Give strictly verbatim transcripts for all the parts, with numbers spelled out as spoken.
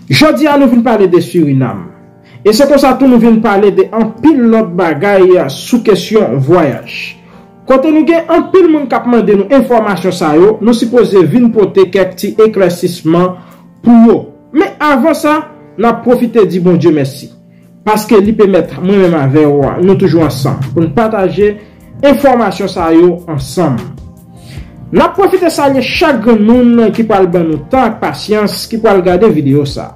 Jodi a nou vin pale de Surinam. E se konsa tou nou vin pale de anpil lòt bagay sou kesyon vwayaj. Kote nou gen anpil moun k ap mande nou enfòmasyon sa yo, nou sipoze vin pote kèk ti eklèsisman pou yo. Men avan sa, n ap pwofite di Bondye mèsi. Paske li pèmèt mwen menm avè w, nou toujou ansanm pou n pataje enfòmasyon sa yo ansanm. N ap pwofite salye chak grenn moun ki pral ban nou tan ak pasyans ki pral gade videyo sa.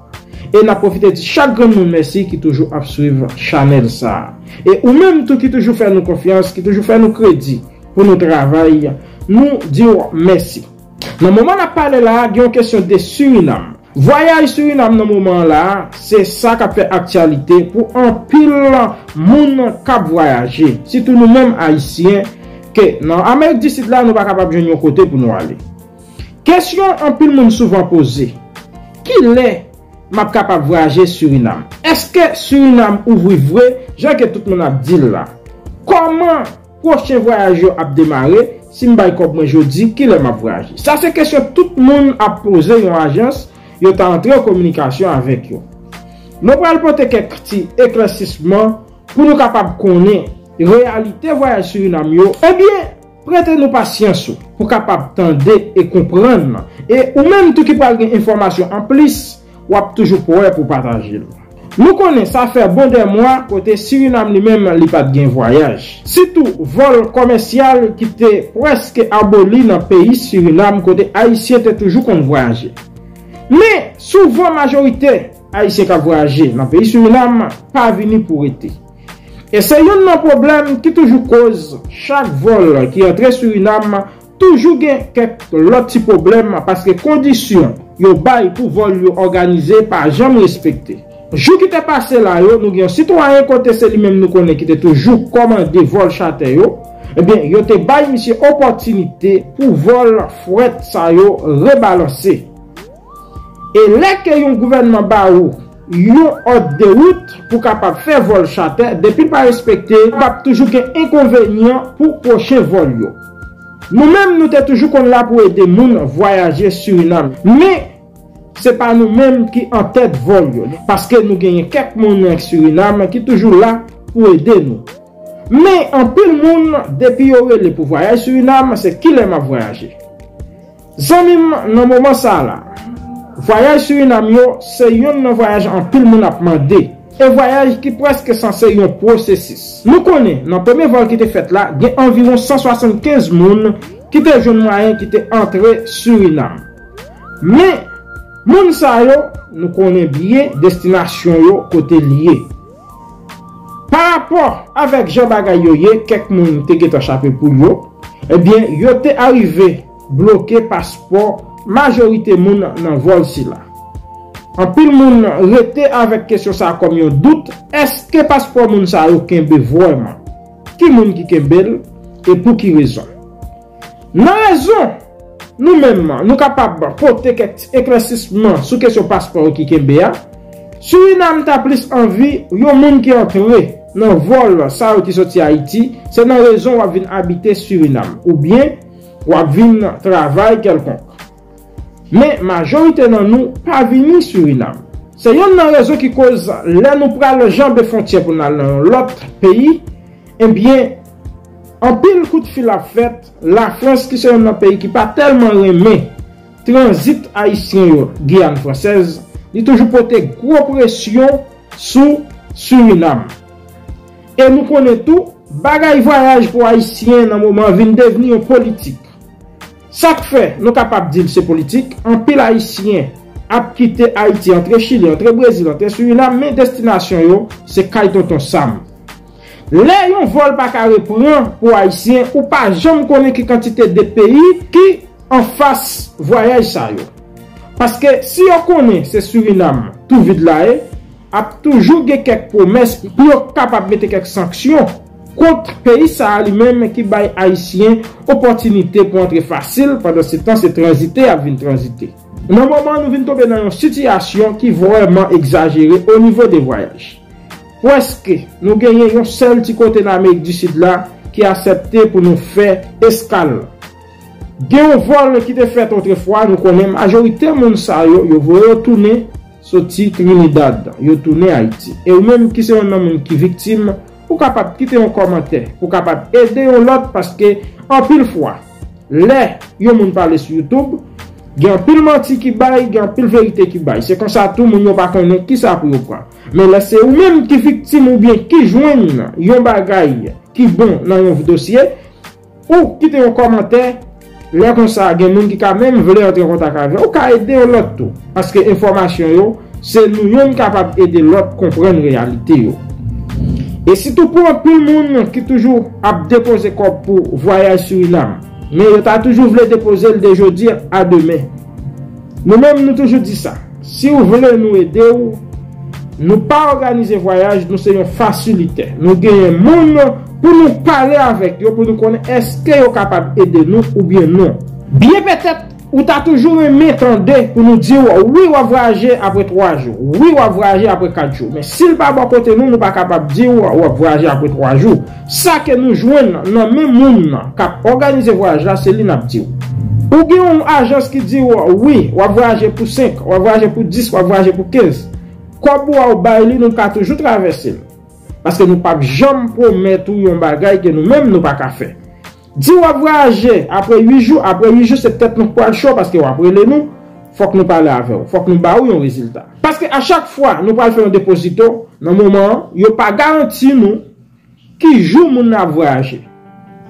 E n ap pwofite di chak grenn moun mèsi ki toujou ap swiv chanèl sa. E ou menm tou ki toujou fè nou konfyans, ki toujou fè nou kredi pou nou travay, nou di w mèsi. Nan moman n ap pale la a, gen yon kesyon de Surinam. Vwayaj Surinam nan moman an la a, se sa k ap fè aktyalite pou anpil moun k ap vwayaje, sitou nou menm Ayisyen, ke nan Amerik di Sid la, nou pa kapab jwenn yon kote pou nou ale. Kesyon anpil moun souvan poze, kilè m ap kapab vwayaje Surinam? Èske Surinam ouvri vre, jan ke tout moun ap di l la? Kòman pwochen vwayaj yo ap demare? Si m bay kòb mwen jodi, kilè m ap vwayaje? Sa se kesyon tout moun ap poze yon ajans yo ta antre an kominikasyon avèk yo. Nou pral pote kèk ti eklèsisman pou nou kapab konnen reyalite vwayaj Surinam yo. Ebyen, prete nou pasyans ou pou kapab tande e konprann. E ou menm tou ki pral gen enfòmasyon anplis, w ap toujou prè pou pataje l. Nou konnen sa fè bon de mwa kote Surinam li menm li pa t gen vwayaj. Sitou vòl kòmèsyal ki te prèske aboli nan peyi Surinam kote Ayisyen te toujou konn vwayaje. Men, souvan majorite Ayisyen k ap vwayaje nan peyi Surinam pa vini pou rete. E se youn nan pwoblèm ki toujou koz chak vòl ki antre Surinam toujou gen kèk lòt ti pwoblèm paske kondisyon yo bay pou vòl yo òganize pa janm respekte. Jou ki te pase la yo, nou gen yon sitwayen kote se li menm nou konnen ki te toujou kòmande vòl chatè yo, ebyen, yo te bay misye opòtinite pou vòl frèt sa yo rebalanse. E lè ke yon gouvènman ba ou yon òd de wout pou kapab fè vòl chatè, depi l pa respekte, p ap toujou gen enkonvenyan pou pwochen vòl yo. Nou menm, nou te toujou konn la pou ede moun vwayaje Surinam. Men, se pa nou menm ki antèt vòl yo, paske nou genyen kèk moun nan Surinam ki toujou la pou ede nou. Men, anpil moun, depi yo rele pou vwayaj Surinam, se kilè m ap vwayaje? Zanmi m, nan moman sa a la, vwayaj Surinam yo se youn nan vwayaj anpil moun ap mande, e vwayaj ki prèske sanse yon pwosesis. Nou konnen, nan premye vòl ki te fèt la, gen anviwon san swasannkenz moun ki te jwenn mwayen ki te antre Surinam. Men, moun sa yo, nou konnen byen destinasyon yo kote l ye. Parapò avèk jan bagay yo ye, kèk moun te gentan chape poul yo, ebyen, yo te arive bloke paspò majorite moun nan vòl sila. Anpil moun rete avèk kesyon sa a kòm yon dout, èske paspò moun sa yo kenbe vrèman? Ki moun ki kenbe l e pou ki rezon? Nan rezon, nou menm, nou kapab pote kèk ti eklèsisman sou kesyon paspò yo ki kenbe a. Surinam ta plis anvi yon moun ki antre nan vòl sa yo ki soti Ayiti, se nan rezon w ap vin abite Surinam, oubyen w ap vin travay kèlkonk. Men, majorite nan nou pa vini Surinam. Se youn nan rezon ki koz lè nou pral janbe fwontyè pou n al nan yon lòt peyi, ebyen, anpil kout fil ap fèt. Lafrans, ki se youn nan peyi ki pa tèlman renmen tranzit ayisyen yo Giyàn Fransèz, li toujou pote gwo presyon sou Surinam. E nou konnen tou, bagay vwayaj pou Ayisyen nan moman an vin devni yon politik. Sa k fè nou kapab di l se politik, anpil Ayisyen ap kite Ayiti, antre Chili, antre Brezil, antre Surinam, men destinasyon yo se kay Tonton Sam. Lè yon vòl pa ka repran pou Ayisyen, ou pa janm konnen ki kantite de peyi ki anfas vwayaj sa yo. Paske si yo konnen se Surinam tou vid la ye, ap toujou gen kèk pwomès pou yo kapab mete kèk sanksyon kont peyi sa a li menm ki bay Ayisyen opòtinite pou antre fasil, pandansetan se tranzite y ap vin tranzite. Nan moman an, nou vin tonbe nan yon sitiyasyon ki vrèman egzajere o nivo de vwayaj. Prèske, nou genyen yon sèl ti kote nan Amerik di Sid la ki aksepte pou nou fè eskal. Gen yon vòl ki te fèt otrefwa, nou konnen majorite moun sa yo, yo voye yo tounen soti Trinidad, yo tounen Ayiti. E ou menm ki se yon nan moun ki viktim, ou kapab kite yon kòmantè pou kapab ede yon lòt, paske anpil fwa, lè yon moun pale sou YouTube, gen anpil manti ki bay, gen anpil verite ki bay. Se konsa tou moun yo pa konnen kisa pou yo pran. Men lè se ou menm ki viktim oubyen ki jwenn yon bagay ki bon nan yon dosye, ou kite yon kòmantè, lè konsa gen moun ki ka menm vle antre an kontak avè w, ou ka ede yon lòt tou. Paske enfòmasyon yo, se nou youn kapab ede lòt konprann reyalite yo. E sitou pou anpil moun ki toujou ap depoze kòb pou vwayaj Surinam, men yo ta toujou vle depoze l de jodi a demen. Nou menm, nou toujou di sa. Si w vle nou ede w, nou pa òganize vwayaj, nou se yon fasilitè. Nou genyen moun pou nou pale avèk yo, pou nou konnen èske yo kapab ede nou oubyen non. Byen petèt, ou ta toujou renmen tande pou nou di w, wi, w ap vwayaje apre twa jou, wi, w ap vwayaje apre kat jou. Men si l pa bò kote nou, nou pa kapab di w, w ap vwayaje apre twa jou. Sa ke nou jwenn nan men moun nan k ap òganize vwayaj la, se li n ap di w. Ou gen yon ajans ki di w, wi, w ap vwayaje pou senk, w ap vwayaje pou dis, w ap vwayaje pou kenz. Kòb ou a ou bay li, nou ka toujou travèse l. Paske nou p ap janm pwomèt ou yon bagay ke nou menm nou pa ka fè. Di w ap vwayaje apre uit jou, apre uit jou se petèt nou pral cho paske w ap rele nou, fòk nou pale avè w, fòk nou ba ou yon rezilta. Paske a chak fwa nou pral fè yon depozito, nan moman an, yo pa garanti nou ki jou moun nan ap vwayaje.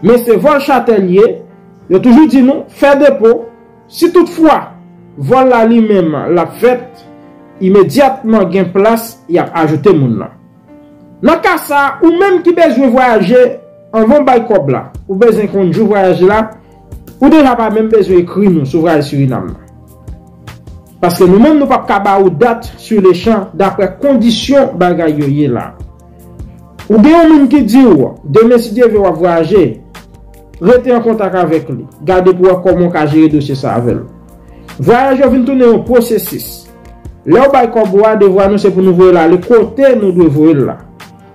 Men se vòl chatè l ye, yo toujou di nou, fè depo, si toutfwa vòl la li menm l ap fèt, imedyatman gen plas, y ap ajoute moun nan. Nan ka sa a, ou menm ki bezwen vwayaje, anvan w bay kòb la, ou bezwen konn jou vwayaj la, ou deja pa menm bezwen ekri nou sou vwayaj Surinam nan. Paske nou menm nou p ap ka ba ou dat sur le champ daprè kondisyon bagay yo ye la. Ou gen yon moun ki di w, demen si Dye vle w ap vwayaje, rete an kontak avèk li. Gade pou wè kòman w ka jere dosye sa avè l. Vwayaj yo vin tounen yon pwosesis. Lè w bay kòb ou a, devwa nou se pou nou voye l ale kote nou dwe voye l la.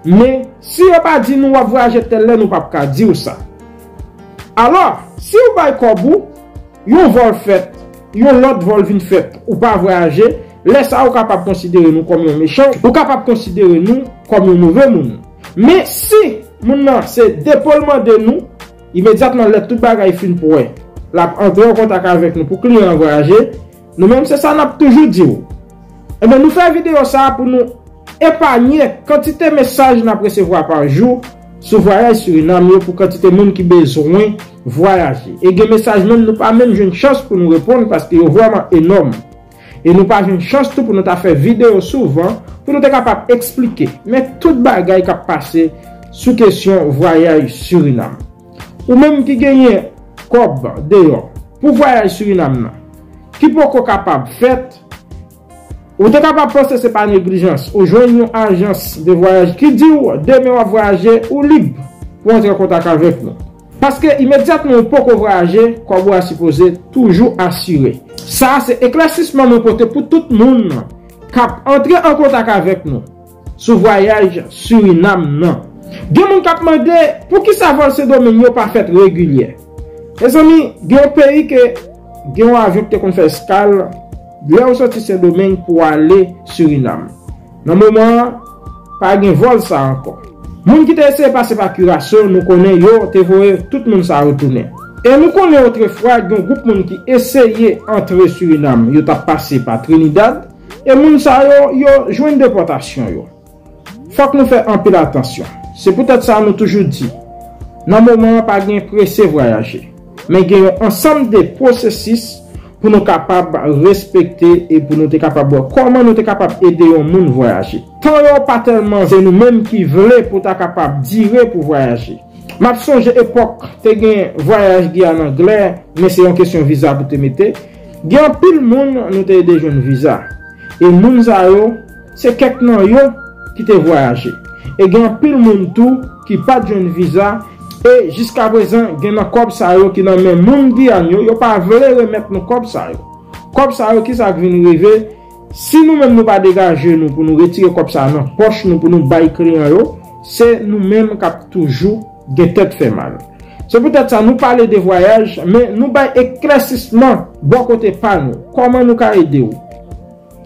Men, si yo pa di nou w ap vwayaje tèl lè, nou p ap ka di w sa. Alò, si w bay kòb ou, yon vòl fèt, yon lòt vòl vin fèt, ou pa vwayaje, lè sa a ou kapab konsidere nou kòm yon mechan, ou kapab konsidere nou kòm yon move moun. Men si moun nan se depo l mande nou, imedyatman lè tout bagay fin pwè, l ap antre an kontak avèk nou pou kliyan an vwayaje, nou menm se sa n ap toujou di w. Ebyen, nou fè videyo sa a pou nou epanye kantite mesaj n ap resevwa pa jou sou vwayaj Surinam yo pou kantite moun ki bezwen vwayaje. E gen mesaj menm nou pa menm jwenn chans pou nou reponn paske yo vrèman enòm. E nou pa jwenn chans tou pou nou ta fè videyo souvan pou nou te kapab eksplike. Men tout bagay k ap pase sou kesyon vwayaj Surinam. Ou menm ki genyen kòb deyò pou vwayaj Surinam nan, ki poko kapab fèt, ou te kapab panse se pa neglijans. Ou jwenn yon ajans de vwayaj ki di w demen w ap vwayaje, ou lib pou antre an kontak avèk nou. Paske imedyatman ou poko vwayaje, kòb ou a sipoze toujou asire. Sa a se eklèsisman mwen pote pou tout moun k ap antre an kontak avèk nou sou vwayaj Surinam nan. Gen moun k ap mande poukisa vòl Sendomeng yo pa fèt regilyè. Mezanmi, gen yon peyi ke gen yon avyon ki te konn fè eskal lè w soti Sendomeng pou w ale Surinam. Nan moman an, pa gen vòl sa a ankò. Moun ki te eseye pase pa Curaçao, nou konnen yo te voye tout moun sa yo tounen. E nou konnen otrefwa gen yon gwoup moun ki eseye antre Surinam, yo t ap pase pa Trinidad, e moun sa yo, yo jwenn depòtasyon yo. Fòk nou fè anpil atansyon. Se poutèt sa nou toujou di, nan moman an pa gen prese vwayaje. Men gen yon ansanm de pwosesis pou nou kapab respekte e pou nou te kapab wè kòman nou te kapab ede yon moun vwayaje. Tan yo pa tèlman se nou menm ki vle pou ta kapab dire pou vwayaje. M ap sonje epòk te gen vwayaj Giyàn Anglè, men se yon kesyon viza pou te mete. Gen anpil moun nou te ede jwenn viza. E moun sa yo, se kèk nan yo ki te vwayaje. E gen anpil moun tou ki pa t jwenn viza. E jiskaprezan, gen nan kòb sa yo ki nan men moun Giyàn yo, yo pa vle remèt nou kòb sa yo. Kòb sa yo, kisa k vin rive? Si nou menm nou pa degaje nou pou nou retire kòb sa a nan pòch nou pou nou bay kliyan yo, se nou menm k ap toujou gen tèt fè mal. Se poutèt sa nou pale de vwayaj, men nou bay eklèsisman bò kote pa nou. Kòman nou ka ede w?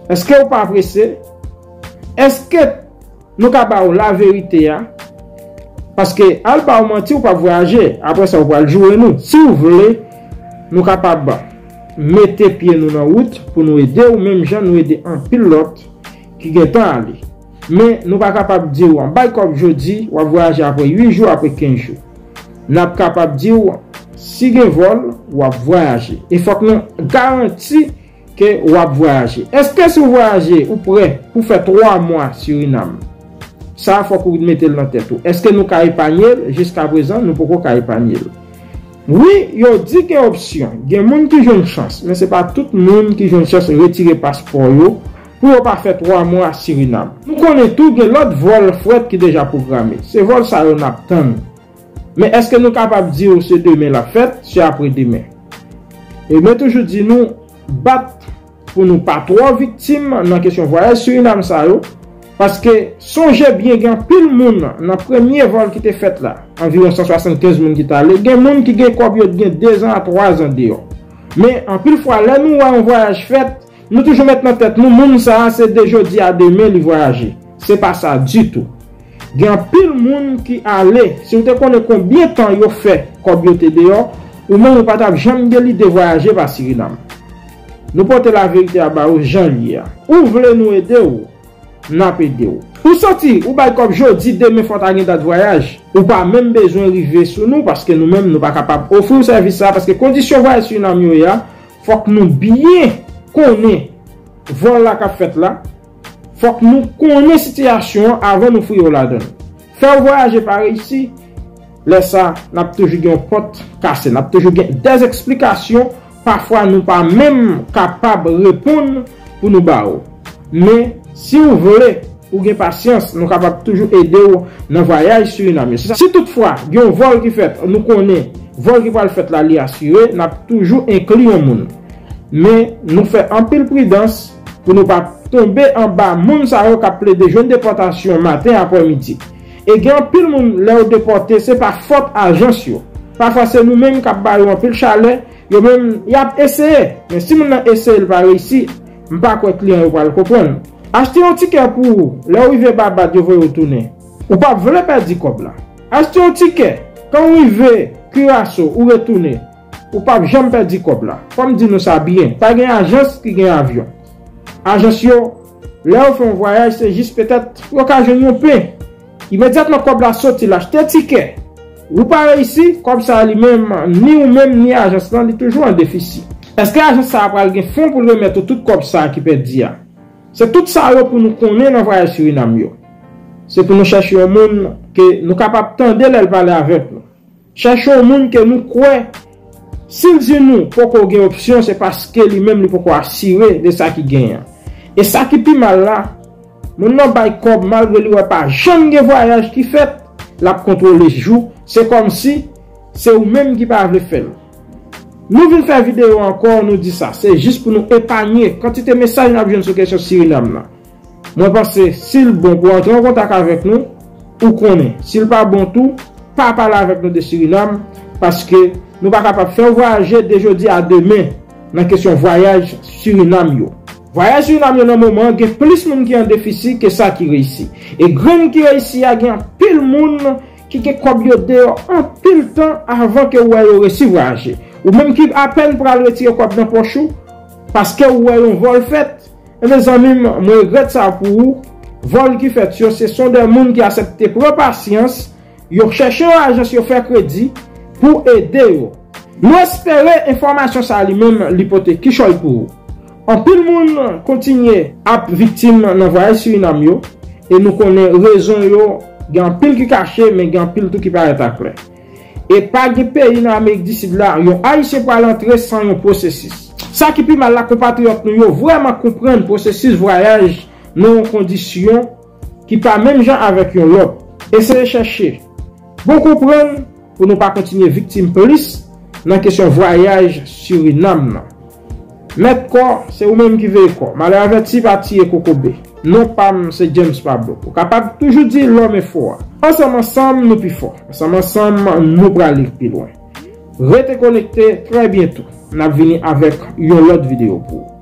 Èske w pa prese? Èske nou ka ba w laverite a? Paske al ba w manti, ou p ap vwayaje. Apre sa, ou pral joure nou. Si w vle, nou kapab mete pye nou nan wout pou nou ede w, menm jan nou ede anpil lòt ki gentan ale. Men, nou pa kapab di w, bay kòb jodi, w ap vwayaje apre uit jou, apre kenz jou. N ap kapab di w, si gen vòl, w ap vwayaje. E fòk nou garanti ke w ap vwayaje. Èske si w vwayaje, ou prè pou fè twa mwa Sirinam? Sa a fòk ou mete l nan tèt ou. Èske nou ka epanye l? Jiskaprezan, nou poko ka epanye l. Wi, yo di gen opsyon. Gen moun ki jwenn chans, men se pa tout moun ki jwenn chans retire paspò yo pou yo pa fè twa mwa Sirinam. Nou konnen tou gen lòt vòl frèt ki deja pwograme. Se vòl sa yo n ap tann. Men èske nou kapab di w se demen l ap fèt, se apre demen? E mwen toujou di nou, bat pou nou pa twò viktim nan kesyon vwayaj Sirinam sa yo, paske sonje byen gen anpil moun nan premye vòl ki te fèt la, anviwon san swasannkenz moun ki t ale, gen moun ki gen kòb yo t gen dezan a twazan deyò. Men anpil fwa lè nou wè yon vwayaj fèt, nou toujou met nan tèt nou moun sa a se de jodi a demen li vwayaje. Se pa sa ditou. Gen anpil moun ki ale, si w te konnen konbyen tan yo fè kòb yo te deyò, ou menm ou pa t ap janm gen lide vwayaje pa Sirinam. Nou pote laverite a ba ou jan l ye a. Ou vle nou ede w, n ap ede w. Ou santi ou bay kòb jodi, demen fò ta gen dat vwayaj. Ou pa menm bezwen rive sou nou paske nou menm nou pa kapab ofri w sèvis sa paske kondisyon vwayaj Sirinam yo ye a, fòk nou byen konnen vòl la k ap fèt la. Fòk nou konnen sitiyasyon an avan nou fouye w ladan l. Fè w vwayaje pa reyisi, lè sa, n ap toujou gen yon pòt kase, n ap toujou gen dèzeksplikasyon, pafwa nou pa menm kapab reponn pou nou ba ou. Men, si w vle, ou gen pasyans, nou kapab toujou ede w nan vwayaj Sirinam yo. Si toutfwa gen yon vòl ki fèt, nou konnen vòl ki pral fèt la, li asire, n ap toujou enkli yon moun. Men, nou fè anpil pridans pou nou pa tonbe anba moun sa yo k ap plede jwenn depòtasyon maten aprèmidi. E gen anpil moun, lè yo depòte, se pa fòt ajans yo. Pafwa, se nou menm k ap ba yo anpil chalè, yo menm, y ap eseye. Men si moun nan eseye, l pa reyisi, m pa kwè kliyan yo pral konprann. Achte yon tikè pou ou, lè w rive Babad, yo voye w tounen. Ou p ap vle pèdi kòb la. Achte yon tikè, kan w rive Kiraso, ou retounen. Ou p ap janm pèdi kòb la. Fò m di nou sa byen, pa gen ajans ki gen avyon. Ajans yo, lè yo fè yon vwayaj, se jis petèt yo ka jwenn yon pen. Imedyatman kòb la soti, l achte tikè. Ou pa reyisi, kòb sa a li menm, ni ou menm, ni ajans lan, li toujou an defisi. Èske ajans sa a pral gen fon pou l remèt ou tout kòb sa a ki pèdi a? Se tout sa yo pou nou konnen nan vwayaj Sirinam yo. Se pou nou chèche yon moun ke nou kapab tande lè l pale avèk nou. Chèche yon moun ke nou kwè, si l di nou poko gen opsyon, se paske li menm li poko asire de sa ki genyen. E sa ki pi mal la, moun nan bay kòb malgre li wè pa janm gen vwayaj ki fèt, l ap kontwole jou, se kòmsi se ou menm ki pa vle fè l. Nou vin fè videyo ankò, nou di sa, se jis pou nou epanye kantite mesaj n ap jwenn sou kesyon Sirinam nan. Mwen panse, si l bon pou antre an kontak avèk nou, ou konnen. Si l pa bon tou, pa pale avèk nou de Sirinam, paske nou pa kapab fè w vwayaje de jodi a demen nan kesyon vwayaj Sirinam yo. Vwayaj Sirinam yo nan moman an gen plis moun ki an defisi ke sa ki reyisi. E grenn ki reyisi a gen anpil moun ki gen kòb yo deyò anpil tan avan ke w wè yo resi vwayaje. Ou menm ki apèn pral retire kòb nan pòch ou, paske w wè yon vòl fèt, enben zanmi m, mwen regrèt sa pou ou. Vòl ki fèt yo, se son de moun ki aksepte pran pasyans, yo chèche yon ajans yo fè kredi pou ede yo. Nou espere enfòmasyon sa a li menm li pote kichòy pou ou. Anpil moun kontinye ap viktim nan vwayaj Sirinam yo, e nou konnen rezon yo, gen anpil ki kache, men gen anpil tou ki parèt aklè. E pa gen peyi nan Amerik di Sid la, yon Ayisyen pral antre san yon pwosesis. Sa ki pi mal la, konpatriyòt nou yo vrèman konprann pwosesis vwayaj nan yon kondisyon ki pa menm jan avèk yon lòt. Eseye chèche bon konprann pou nou pa kontinye viktim plis nan kesyon vwayaj Sirinam nan. Mèt kò, se ou menm ki veye kò. Malè avèti pa tiye kokobe. Non pa m se James Pablo. Ou kapab toujou di lòm enfo a. Ansanm ansanm nou pi fò. Ansanm ansanm nou prale pi lwen. Rete konekte, trè byento n ap vini avèk yon lòt videyo pou ou.